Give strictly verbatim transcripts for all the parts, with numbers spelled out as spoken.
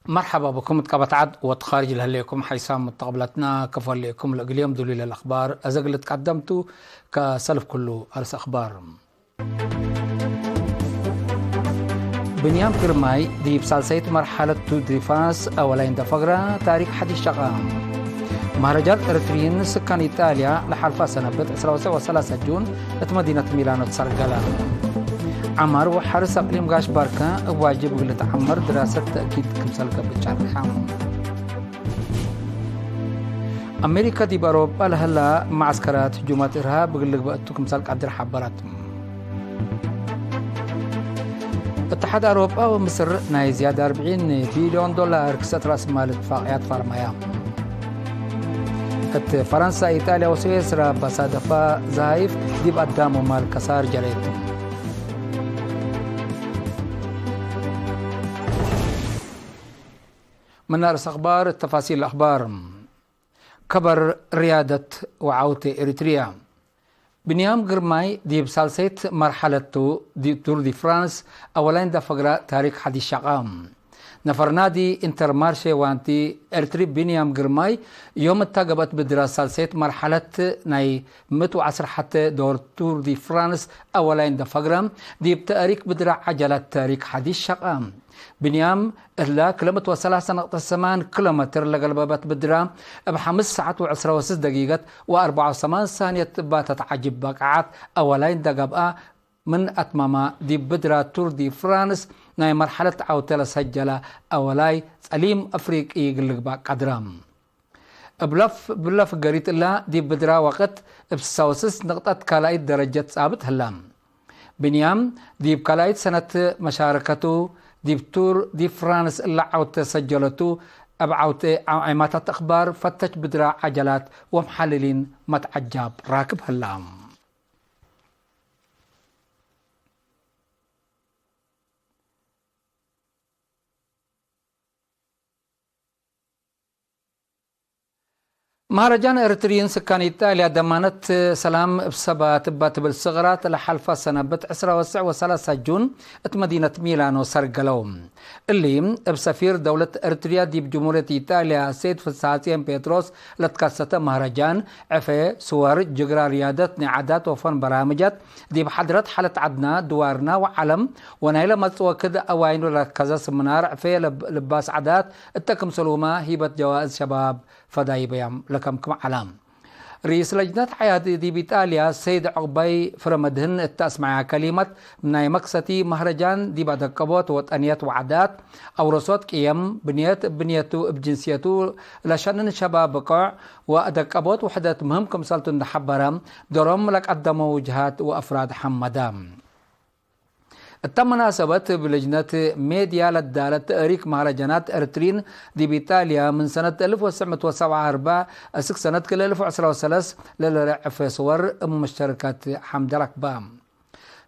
መርሐባ ብኩም እት ቀበት ዐድ ወእት ካርጅ ለህሌኩም ሐይሳም ሙተቅብለትና፣ ከፎ ህሌኩም ለእግል ዮም ዱሉይ ለልአክባር አዘ እግል ልትቀደም ቱ። ከሰልፍ ኩሉ አርስ አክባር። ብንያም ግርማይ ዲብ ሳልሰይት መርሐለት ቱር ዲ ፍራንስ አወላይ እንደ ፈግረ ታሪክ ሐዲስ ሸቀ። መህረጃን ኤረትርይን ስካን ኢጣልያ ለሐልፋ ሰነብት ዕስራ ወሰላሰ ጁን እት መዲነት ሚላኖ ትሰርገለ። ዐማር ወሐርስ አቅሊም ጋሽ ባርከ እብ ዋጅብ እግል ልትዐመር ድራሰት ተእኪድ ክምሰል ገብእ ጨርሐ። አሜሪከ ዲብ አውሮጳ ለህላ መዐስከራት ህጁማት እርሃብ እግል ልግበእ እቱ ክምሰል ቀድር ሐበረት። እትሓድ አውሮጳ ወምስር ናይ ዝያድ አርብዒን ቢልዮን ዶላር ክሰት ረአስ ማል እትፋቅያት ፈርመያ። እት ፈረንሳ፣ ኢጣልያ ወስዊስራ ባሳደፋ ዛይፍ ዲብ አዳም ወማል ከሳር ጀሬቱ። ምን አርስ አክባር፣ ተፋሲል አክባር። ከበር ርያደት ወዓውቴ ኤሪትርያ። ብንያም ግርማይ ዲብ ሳልሰይት መርሐለት ቱ ዲ ቱር ዲ ፍራንስ አወላይ እንደ ፈግረ ታሪክ ሐዲስ ሸቀ። ነፈር ናዲ ኢንተርማርሼ ዋንቲ ኤርትሪ ብንያም ግርማይ ዮም እታ ገብአት ብድረ ሳልሰይት መርሐለት ናይ ምእት ወዐስር ሐቴ ዶር ቱር ዲ ፍራንስ አወላይ እንደ ፈግረ ዲብ ተእሪክ ብድረ ዐጀላት ታሪክ ሐዲስ ሸቀ። ብንያም እለ ክልምት ወሰላሰ ነቅጠት ሰማን ኪሎ ሜትር ለገልበበት ብድረ፣ እብ ሐምስ ሰዓት ወዕስራ ወስስ ደቂቀት ወአርበዓ ወሰማን ሳንየት እባ ተትዓጅብ በቃዓት አወላይ እንደ ገብአ፣ ምን አትማማ ዲብ ብድረ ቱር ዲ ፍራንስ ናይ መርሐለት ዐውቴ ለሰጀለ አወላይ ጸሊም አፍሪቂ እግል ልግበእ ቀድረ። እብ ለፍ፣ እብ ለፍ ገሪት እለ ዲብ ብድረ ወቅት እብ ስሳ ወስስ ንቅጠት ካልኣይት ደረጀት ጻብጥ ህለ። ብንያም፣ ዲብ ካልኣይት ሰነት መሻረከቱ፣ ዲብ ቱር ዲ ፍራንስ እለ ዐውቴ ሰጀለቱ፣ እብ ዐውቴ ዐ-፣ ዐማታት አክባር፣ ፈተሽ ብድረ ዐጀላት ወመሐልሊን መትዐጃብ ራክብ ህላ። መሀረጃን ኤረትርይን ስካን ኢጣልያ ደማነት ሰላም እብ ሰባ ትባ ትብል ሰገራት ለሐልፈ ሰነብት ዕስራ ወሰላሰ ጁን እት መዲነት ሚላኖ ሰርገለው። እሊ እብ ሰፊር ደውለት ኤረትርያ ዲብ ጅምሁርየት ኢጣልያ ሰይድ ፍስሐጽዮን ጴጥሮስ ለትከሰተ መሀረጃን፣ ዕፌ፣ ስወር፣ ጅግራ፣ ርያደት፣ ናይ ዓዳት ወፈን በራምጃት ዲብ ሐድረት ሐለት ዐድና፣ ድዋርና ወዓለም ወናይለ መጽእ ወክድ አዋይኑ ለረከዘ ስምናር ዕፌ ለብ-፣ ልባስ ዓዳት እተ ክምሰልሁመ ሂበት ጀዋእዝ ሸባብ ፈዳይበያም ለከምክም ዐለ። ርኢስ ለጅነት ሐያት ዲብ ኢጣልያ ሰይድ ዑቅባይ ፍረመድህን እተ አስመዐያ ከሊመት፣ ናይ መክሰቲ መህረጃን ዲብ አደቀቦት ወጠንየት ወዓዳት፣ አውረሶት ቅየም፣ ብንየት እብ ብንየቱ እብ ጅንስየቱ ለሸንን ሸባብ ብቆዕ ወአደቀቦት ውሕደት ምህም ክምሰልቱ እንደ ሐበረ፣ ዶሮም ለቀደመው ጅሃት ወአፍራድ ሐመደ። እተ መናሰበት እብ ልጅነት ሜድያ ለዳለት ተእሪክ መሀረጃናት ኤረትርይን ዲብ ኢጣልያ ምን ሰነት አልፍ ወትስዕ ምእት ወሰብዓ ወአርበዕ እስክ ሰነት ክልኤ አልፍ ወዐስራ ወሰለስ ለልርዕፌ ስወር እብ መሽተረከት ሐምደ ረክበ።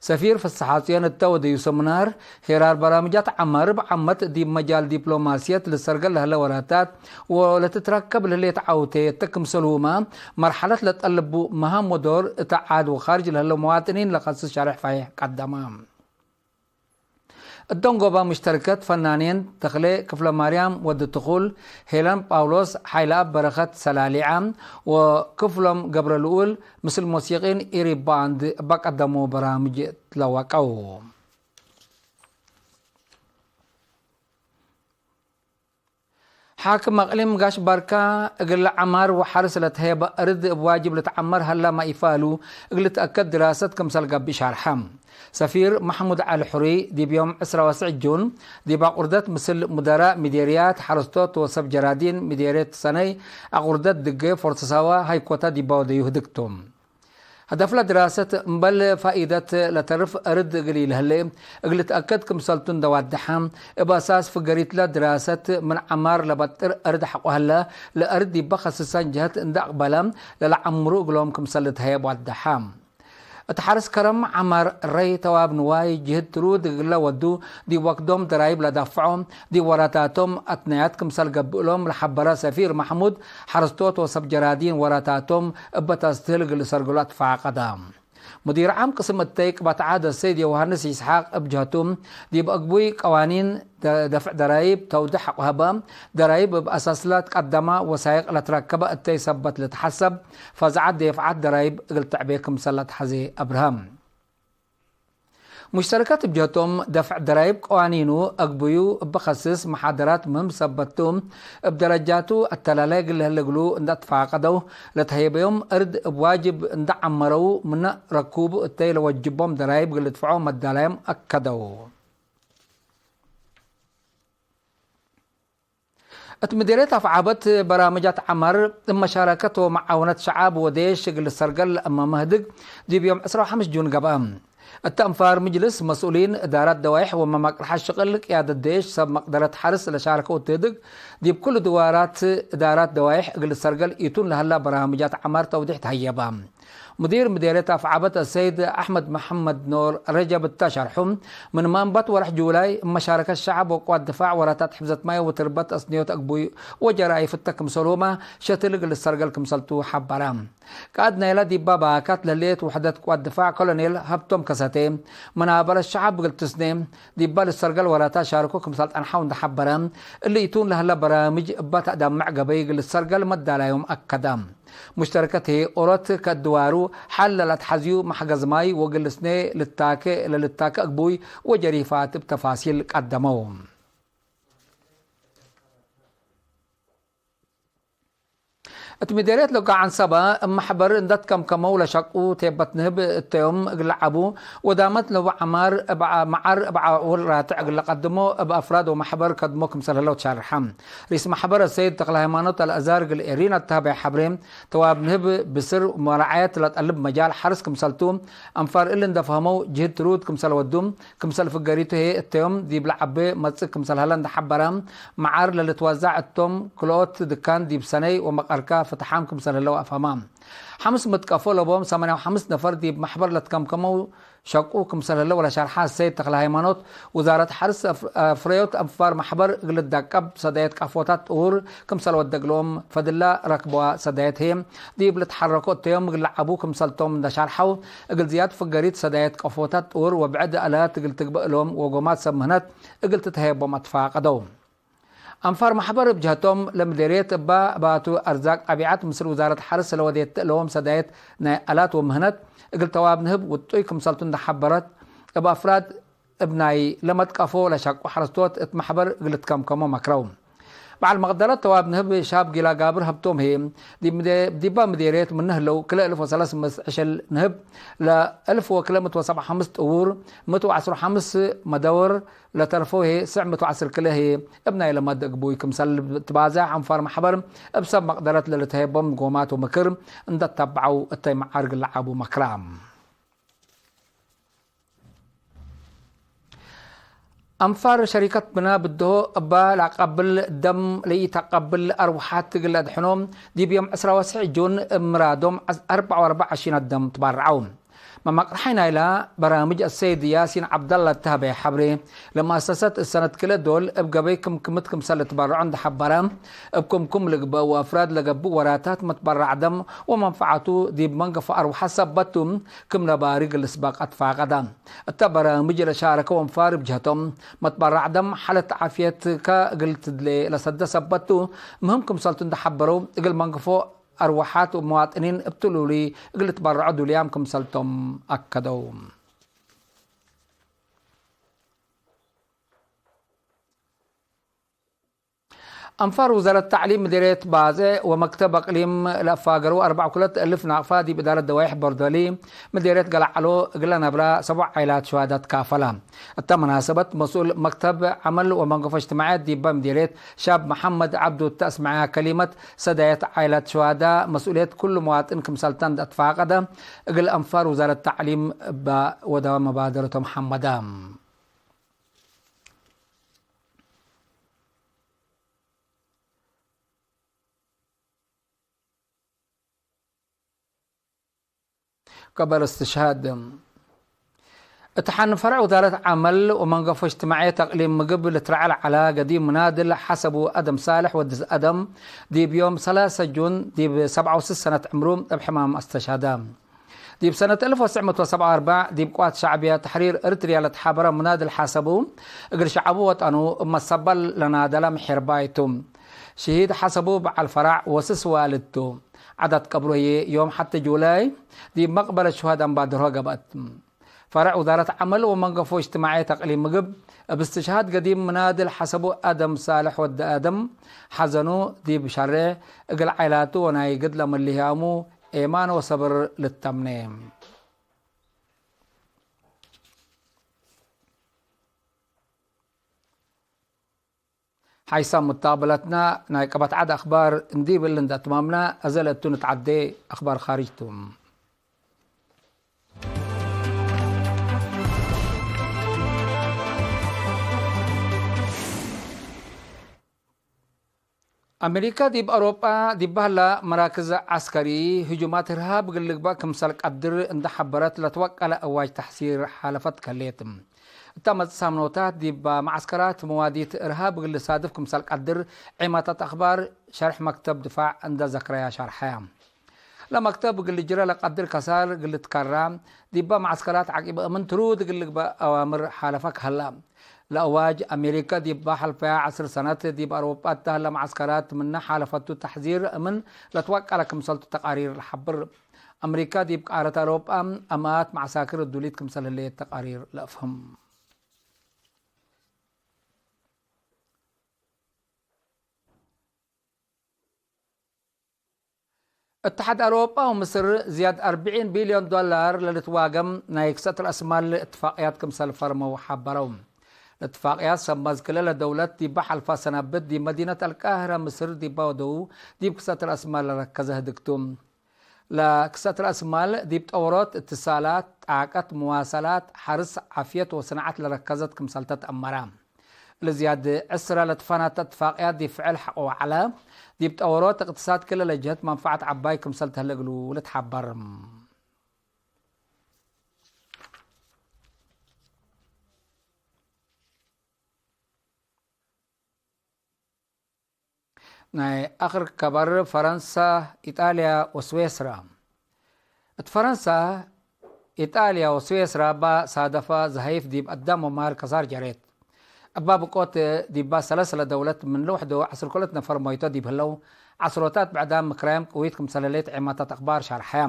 ሰፊር ፍስሐጽዮን እተ ወደዩ ሰምናር፣ ሄራር በራምጃት ዐማር እብ ዓመት ዲብ መጃል ዲፕሎማስየት ልሰርገል ለህለ ወራታት ወለትትረከብ ለህሌት ዐውቴ እተ ክምሰልሁመ፣ መርሐለት ለጠልቡ መሃም ወዶር እተ ዓድ ወካርጅ ለህለው መዋጥኒን ለከስስ ሸሬሕ ፋይሕ ቀደመ። እት ደንጎባ ሙሽተርከት ፈናኔን ተክሌ ክፍለማርያም ወዲ ትኩል፣ ሄለን ጳውሎስ፣ ሓይለኣብ በረኸት ሰላሊዓ ወክፍሎም ገብረልኡል ምስል ሞሲቂን ኢሪ ባንድ እበ ቀደሞ በራምጅ ትለወቀው። ሓክም አቅሊም ጋሽ ባርካ፣ እግል ዐማር ወሐርስ ለትሀየበ አርድ እብ ዋጅብ ልትዐመር ሀላ ማኢፋሉ እግል ልትአከድ ድራሰት ክምሰል ገብእ ሻርሐ። ሰፊር መሕሙድ ዐሊ ሑሪ፣ ዲብ ዮም ዕስራ ወትስዕ ጁን፣ ዲብ አቁርደት ምስል ሙደራእ ሚዴርያት፣ ሐረስቶት ወሰብ ጀራዲን ሚዴርየት ሰነይ፣ አቁርደት ድጌ፣ ፎርት ሳዋ፣ ሃይኮታ ዲባ ወደዩ ህድግ ቱ። ሀደፍለ ድራሰት እምበል ፋኢደት ለተርፍ አርድ እግል ኢለህሌ እግል ልትአከድ ክምሰልቱ እንደ ዋደሐ፣ እብ አሳስ ፍገሪትለ ድራሰት ምን ዐማር ለበጥር አርድ ሐቆ ሀለ፣ ለአርድ ዲበ ከስሰን ጀህት እንደ አቅበለ ለለዐምሩ እግሎም ክምሰል ልትሀየብ ዋደሐ። እት ሐርስ ከረም ዐማር ረይ ተዋብ ንዋይ ጅህድ ትሩድ እግለ ወዱ ዲብ ወክዶም ደራይብ ለዳፍዖ ዲብ ወራታቶም አትናያት ክምሰል ገብእሎም ለሐበረ ሰፊር መሕሙድ፣ ሐረስቶት ወሰብ ጀራዲን ወራታቶም እበ ተስትህል እግል ልሰርግሎ አትፋቀደ። ሙዲር ዓም ቅስም እተይ ቅባትዓት አሰይድ ዮውሃንስ ይስሓቅ እብ ጀህቱ፣ ዲብ አግቡይ ቀዋኒን ደ-፣ ደፍዕ ደራይብ ተውድሕ ሀበ። ደራይብ እብ አሳስላ ትቀደማ ወሳይቅ ለትረከበ እተይ ሰበት ልትሐሰብ፣ ፈዛዐት ዴፍዓት ደራይብ እግል ትዕቤ ክምሰል ለትሐዜ አብርሃም። ሙሽተረከት እብ ጀህቶም፣ ደፍዕ ደራይብ ቀዋኒኑ አግቡዩ እብ ከስስ መሓደራት ምህም ሰበት ቱ፣ እብ ደረጃቱ አተላላይ እግል ለህለ እግሉ እንደ አትፋቀደው፣ ለተህየበዮም እርድ እብ ዋጅብ እንደ ዐመረው ምነ ረኩቡ እተይ ለወጅቦም ደራይብ እግል ልድፍዖ መዳላዮም አከደው። እት ምዴርየት አፍዓበት በራምጃት ዐመር እብ መሻረከት ወመዓውነት ሸዓብ ወዴሽ እግል ልሰርገል ለአመ መህድግ ዲብ ዮም ዕስራ ወሐምስ ጁን ገብአ። እተ አንፋር ምጅልስ መስኡሊን እዳራት ደዋይሕ ወመማቅርሐ ሽቅል ቅያደት ዴሽ ሰብ መቅደረት ሐርስ ለሻረከው ትህድግ ዲብ ኩሉ ድዋራት እዳራት ደዋይሕ እግል ልሰርገል ኢቱን ለሀላ በራምጃት ዐመር ተውዲሕ ተሀየበ። ሙዲር ምዴርየት አፍዓበት አሰይድ አሕመድ መሐመድ ኖር ረጀብ እተ ሸርሑ፣ ምን መንበት ወርሕ ጁላይ እብ መሻረከት ሸዐብ ወቅዋት ድፋዕ ወራታት ሕፍዘት ማይ ወትርበት አስንዮት አግቡይ ወጀራይፍ እተ ክምሰልሁመ ሸትል እግል ልሰርገል ክምሰልቱ ሐበረ። ቃእድ ናይላ ዲባ በአካት ለህሌት ውሕደት ቅዋት ድፋዕ ኮሎኔል ሀብቶም ከሰቴ፣ መናበረት ሸዐብ እግል ትስኔ ዲባ ልሰርገል ወራታት ሻርኮ ክምሰል ጸንሐው እንደ ሐበረ፣ እሊ ኢቱን ለህለ በራምጅ እባ ተአዳምዕ ገበይ እግል ልሰርገል መዳላዮም አከደ። ሙሽተረከት ህዬ ኦሮት ከአድዋሩ ሐል ለለአትሐዝዩ መሕገዝ ማይ ወእግል ልስኔ ልታኬ ለልታኬ አግቡይ ወጀሪፋት እብ ተፋሲል ቀደመው። እት ምዴርየት ሎጋ ዐንሰበ እብ መሕበር እንደ ትከምከመው ለሸቁ ቴበት ንህብ እተዮም እግል ለዐቡ ወዳመት ለቡ ዐማር እብ ዐ-፣ መዓር እብ ዐውር ራትዕ እግል ለቀድሞ እብ አፍራድ ወመሕበር ከድሞ ክምሰል ህለው ተሻርሐ። ሪስ መሕበር አሰይድ ተክለሃይማኖት አልአዛር እግል ኤሪና እተሀበየ ሐብሬ፣ ተዋብ ንህብ ብስር ወመራዐየት ለጠልብ መጃል ሐርስ ክምሰልቱ፣ አንፋር እሊ እንደ ፈህመው ጅህድ ትሩድ ክምሰል ወዱ፣ ክምሰል ፍገሪቱ ህዬ እተዮም ዲብ ለዐቤ መጽእ ክምሰል ሀለ እንደ ሐበረ፣ መዓር ለልትወዛዕ እቶም ክልኦት ድካን ዲብ ሰነይ ወመቀርካ ፍትሓም ክምሰል ህለው አፍሀማ። ሐምስ ምትቀፎ ለቦም ሰማንያ ወሐምስ ነፈር ዲብ መሕበር ለትከምከመው ሸቁ ክምሰል ህለው ለሸርሐ አሰይድ ተክለሃይማኖት፣ ውዛረት ሐርስ አፍ-፣ አፍረዮት አንፋር መሕበር እግል ልዳቀብ ሰዳየት ቀፎታት ጥውር ክምሰል ወደግሎም ፈድላ ረክበዋ ሰዳየት ህዬ ዲብ ልትሐረኮ እተዮም እግል ለዐቡ ክምሰልቶም እንደ ሻርሐው፣ እግል ዝያድ ፍገሪት ሰዳየት ቀፎታት ጥውር ወብዕድ አላት እግል ትግበእ እሎም ወጎማት ሰብ ምህነት እግል ትትሀየቦም አትፋቀደው። አንፋር መሕበር እብ ጀህቶም፣ ለምዴርየት እባ እባቱ አርዛቅ ጠቢዐት ምስል ውዛረት ሐርስ ለወዴት እሎም ሰዳየት ናይ አላት ወምህነት እግል ተዋብ ንህብ ውጡይ ክምሰልቱ እንደ ሐበረት፣ እብ አፍራድ እብ ናይ ለመትቀፎ ለሸቁ ሐረስቶት እት መሕበር እግል ልትከምከሞ መክረው። በዐል መቅደረት ተዋብ ንህብ ሻብ ጊላ ጋብር ሀብቶም ህዬ፣ ዲብ ምዴ-፣ ዲባ ምዴርየት ምነ ህለው ክልኤ እልፍ ወሰለስ ምእት ዕሸል ንህብ፣ ለእልፍ ወክልኤ ምእት ወሰብዓ ወሐምስ ጥውር፣ ምእት ወዐስር ወሐምስ መደወር፣ ለተርፈው ህዬ ስዕ ምእት ወዐስር ክልኤ ህዬ እብ ናይ ለመድ እግቡይ ክምሰል ትባዛሕ አንፋር መሕበር እብ ሰብ መቅደረት ለልትሀየቦም ጎማት ወምክር እንደ ተበዐው እተይ መዓር እግል ለዐቡ መክራ። አንፋር ሸሪከት ብና ብድሆ እባ ለአቀብል ደም ለኢተቀብል አርወሓት እግል ለአድሕኖ ዲብ ዮም ዕስራ ወትስዕ ጁን እብ ምራዶም አርበዕ ወአርበዕ ዐሺነት ደም ትባረዐው። መማቅርሐይ ናይላ በራምጅ አሰይድ ያሲን ዐብደላ እተ ሀበየ ሐብሬ፣ ለመአሰሰት እሰነት ክልኤ ዶል እብ ገበይ ክምክምት ክምሰል ልትበረዖ እንደ ሐበረ፣ እብ ክምኩም ልግበእ ወአፍራድ ለገብእ ወራታት መትበራዕ ደም ወመንፈዐቱ ዲብ መንገፎ አርወሐት ሰበት ቱ ክም ለባርግ ልስበቅ አትፋቀደ። እተ በራምጅ ለሻረከው አንፋር እብ ጀህቶም፣ መትበራዕ ደም ሓለት ዓፍየትከ እግል ትድሌ ለሰደ ሰበት ቱ ምህም ክምሰልቱ እንደ ሐበረው፣ እግል መንገፎ አርወሓት ወመዋጥኒን እብ ትሉሉይ እግል ልትበረዖ ዱልያም ክምሰልቶም አከደው። አንፋር ውዛረት ተዕሊም ምዴርየት ባጽዕ ወመክተብ አቅሊም ለአፋገረው አርበዕ ወክልኤ እልፍ ናቅፋ ዲብ እዳረት ደዋይሕ ቦርዶሊ ምዴርየት ገለዓሎ እግለ ነብራ ሰቦዕ ዓይላት ሸዋዳ ትካፈላ። እተ መናሰበት መስኡል መክተብ ዐመል ወመንገፎ እጅትማዕየት ዲበ ምዴርየት ሻብ መሐመድ ዐብዱ እተ አስመዐያ ከሊመት፣ ሰዳየት ዓይላት ሸዋዳ መስኡልየት ኩሉ መዋጥን ክምሰልተ እንደ አትፋቀደ፣ እግል አንፋር ውዛረት ተዕሊም እበ ወደ መባደረቶም ሐመዳ። ከበር እስትሽሃድ። እት ሐን ፈርዕ ውዛረት ዐመል ወመንገፎ እጅትማዕየት አቅሊም ምግብ ልትረዐ ለዐላ ገዲም ምናድል ሐሰቡ አደም ሳልሕ ወድስ አደም፣ ዲብ ዮም ሰላሰ ጁን ዲብ ሰብዓ ወስስ ሰነት ዕምሩ እብ ሕማም አስተሽሃደ። ዲብ ሰነት አልፍ ወትስዕ ምእት ወሰብዓ ወአርበዕ፣ ዲብ ቅዋት ሸዕብያ ተሕሪር እርትርያ ለትሓበረ ሙናድል ሐሰቡ፣ እግል ሸዐቡ ወጠኑ እብ መሰበል ለናደለ ምሒርባይ ቱ። ሽሂድ ሐሰቡ በዐል ፈራዕ ወስስ ዋልድ ቱ። ዐዳት ቀብሩ ህዬ ዮም ሐቲ ጁላይ ዲብ መቅበለት ሹሀዳእ እምባድርሆ ገብአት። ፈረዕ ውዛረት ዐመል ወመንገፎ እጅትማዕየት አቅሊም ምግብ፣ እብ እስትሽሃድ ገዲም ምናድል ሐሰቡ አደም ሳልሕ ወዲ አደም፣ ሐዘኑ ዲብ ሸሬዕ እግል ዓይላቱ ወናይ ግድለ ምልህያሙ ኤማን ወሰብር ልተምኔ። ሓይሳም ሙታቅብለትና ናይ ቀበት ዐድ አክባር እንዲብል እንደ አትማምና፣ አዘ ለእቱ ንትዓዴ አክባር ካርጅ ቱ። አሜሪካ ዲብ አውሮጳ ዲብ በህላ መራክዝ ዐስከሪ ህጁማት እርሃብ እግል ልግበእ ክምሰል ቀድር እንደ ሐበረት ለትወቀለ አዋጅ ተሕዚር ሓለፈት ከሌት። እተ መጽእ ሳምኖታት ዲብ መዓስከራት መዋዲት እርሃብ እግል ልሳድፍ ክምሰል ቀድር ዔማታት አክባር ሸርሕ መክተብ ድፋዕ እንደ ዘክረያ ሻርሐያ። ለመክተብ እግል ልጅረ ለቀድር ከሳር እግል ልትከራ፣ ዲበ መዓስከራት ዐቂብ እምን ትሩድ እግል ልግበእ አዋምር ሓለፈ ከሀላ። ለአዋጅ አሜሪከ ዲበ ሐልፈያ ዐስር ሰነት ዲብ አውሮጳ እተ ህለ መዓስከራት ምነ ሓለፈቱ ተሕዚር እምን ለትወቀለ ክምሰልቱ ተቃሪር ለሐብር። አሜሪከ ዲብ ቃረት አውሮጳ አምኣት መዓሳክር እዱሊት ክምሰል ህሌት ተቃሪር ለአፍህም። እትሓድ አውሮጳ ወምስር ዝያድ አርብዒን ቢልዮን ዶላር ለልትዋገም ናይ ክሰት ረአስማል እትፋቅያት ክምሰል ፈርመው ሐበረው። ለእትፋቅያት ሰብ መዝክለ ለደውለት ዲበ ሐልፋ ሰናብት ዲብ መዲነት አልቃህረ ምስር ዲበ ወደው ዲብ ክሰት ረአስማል ለረከዘ ህድግ ቱ። ለክሰት ረአስማል ዲብ ጠወሮት፣ እትሳላት፣ ጣቀት፣ መዋሰላት፣ ሐርስ፣ ዓፍየት ወሰናዐት ለረከዘት ክምሰልተ ተአመረ። ለዝያድ ዕስረ ለትፈናተ እትፋቅያት ዲብ ፍዕል ሐቆ ወዐለ፣ ዲብ ጠወሮት እቅትሳድ ክለ ለጀህት መንፈዐት ዐባይ ክምሰል ተህለ እግሉ ልትሐበር። ናይ አክር ከበር ፈረንሳ፣ ኢጣልያ ወስዌስራ። እት ፈረንሳ፣ ኢጣልያ ወስዌስራ እባ ሳደፈ ዘሀይፍ ዲብ አዳም ወማል ከሳር ጀሬት። እባ ብቆት ዲባ ሰለሰለ ደውለት ምን ለውሕዶ ዐስር ክልኦት ነፈር ሞይቶ ዲብ ህለው፣ ዐስሮታት ብዕዳም ምክራያም ቅዊት ክምሰል ህሌት ዔማታት አክባር ሻርሐያ።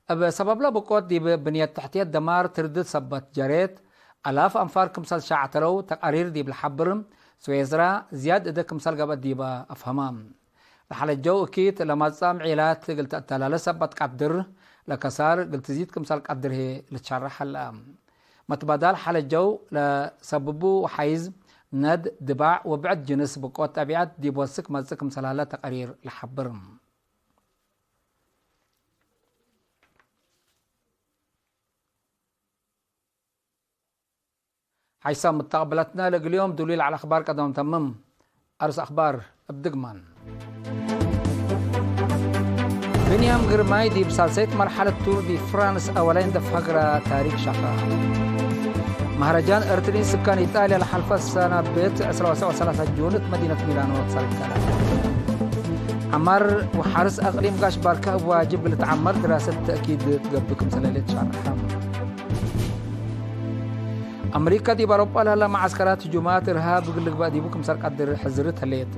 እብ ሰበብለ ብቆት ዲብ ብንየት ተሕትየት ደማር ትርድድ ሰበት ጀሬት፣ አላፍ አንፋር ክምሰል ሸዕተረው ተቃሪር ዲብ ለሐብር፣ ስዌዝራ ዝያድ እደ ክምሰል ገብአት ዲበ አፍሀማ። ለሐለጀው እኪት ለመጽአም ዒላት እግል ተአተላለ ሰበት ቀድር፣ ለከሳር እግል ትዚድ ክምሰል ቀድር ህዬ ልትሸረሕ ሀለ። መትበዳል ሐለጀው ለሰብቡ ወሐይዝ፣ ነድ፣ ድባዕ ወብዕድ ጅንስ ብቆት ጠቢዐት ዲብ ወስክ መጽእ ክምሰል ሀለ ተቃሪር ለሐብር። ሓይሳም ሙተቅብለትነ ለእግል ዮም ዱሉይ ለዐለ አክባር ቀደም ተምም። አርስ አክባር እብ ድግማን። ብንያም ግርማይ ዲብ ሳልሰይት መርሐለት ቱር ዲ ፍራንስ አወላይ እንደ ፈግረ ታሪክ ሸቀ። መህረጃን እርትሪ ስካን ኢጣልያ ለሐልፈ ሰናብት ዕስራ ወሰላሰ ጁን እት መዲነት ሚላኖ ተሰልከለ። ዐማር ወሐርስ አቅሊም ጋሽ ባርከ እብ ዋጅብ ልትዐመር ድራሰት ተእኪድ ትገብእ ክምሰለ ለትሸርሐ። አምሪካ ዲብ አውሮጳ ለህለ መዓስከራት ህጁማት እርሃብ እግል ልግበእ ዲቡ ክምሰል ቀድር ሕዝርት ህሌት።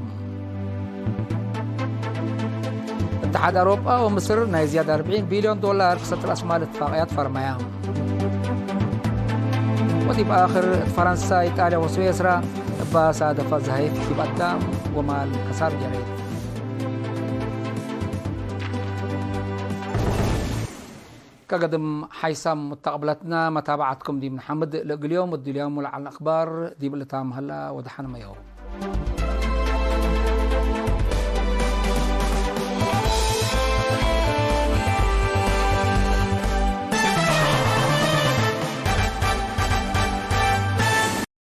እትሓድ አውሮጳ ወምስር ናይ ዝያድ አርብዒን ቢልዮን ዶላር ክሰት ረአስማል እትፋቅያት ፈርመያ። ወዲብ አክር እት ፈረንሳ፣ ኢጣልያ ወስዌስራ እባ ሳደፈ ዘሀይፍ ዲብ አዳም ወማል ከሳር ጀሬት። ከገድም ሓይሳም ሙተቅብለትና መታብዓትኩም ዲብ ነሐምድ። ለእግል ዮም እድልዮም ለዐልነ አክባር ዲብ ልታም ሀላ ወደሐን መየው።